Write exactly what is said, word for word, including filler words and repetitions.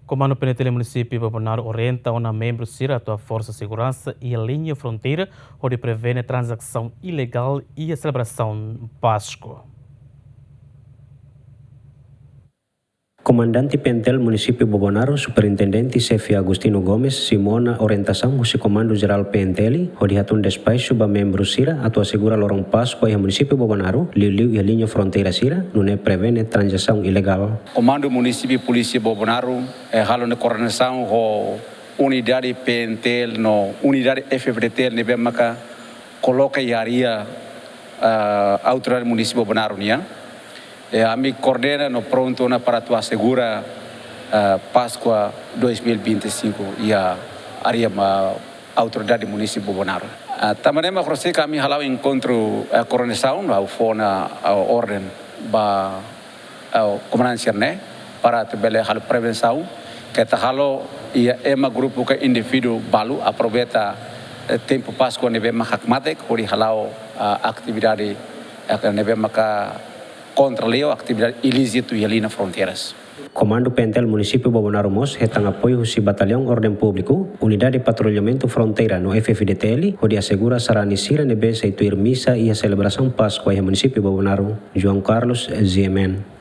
Komandu P N T L Munisípiu Bobonaro orienta ona membru sira atu haforsa seguransa iha liña fronteira, hodi prevene tranzasaun ilegál iha selebrasaun Páskua. Komandante P N T L Munisípiu Bobonaro, Superintendente Xefe Agostinho Gomes, simu ona orientasaun husi Komandu Jerál P N T L, hodi hatún despaxu ba membru sira atu asegura loron Páskua iha Munisípiu Bobonaro, liuliu iha liña fronteira sira, nune'e prevene tranzasaun ilegál. Komandu Munisípiu Polísia Bobonaro, eh, halo ona koordenasaun ho unidade P N T L no unidade F F D T L ne'ebé maka koloka iha área, ah, Autoridade Munisípiu Bobonaro nian. Eh, ami koordena no prontu ona para atu asegura, ah, Páskua dois mil e vinte e cinco iha área ma Autoridade Munisípiu Bobonaro. Ah, tanba ne'e mak horisehik ami hala'o enkontru, eh, koordenasaun, ha'u fó ona, ah, orden ba, eh, komandante sira-ne'e, para atu bele halo prevensaun, keta halo iha ema, grupu ka indivíduu balu aproveita, eh, tempu Páskua ne'ebé mak hakmatek, hodi hala'o, ah, atividade, eh, ne'ebé maka kontra lei ou atividade ilízitu iha liña fronteiras. Komandu P N T L Munisípiu Bobonaro mós hetan apoiu husi Batallaun Orden Públiku, Unidade Patrullamentu Fronteira no F F D T L, hodi asegura sarani sira ne'ebé sei tuir misa iha selebrasaun Páskua iha Munisípiu Bobonaro. João Carlos, G M N.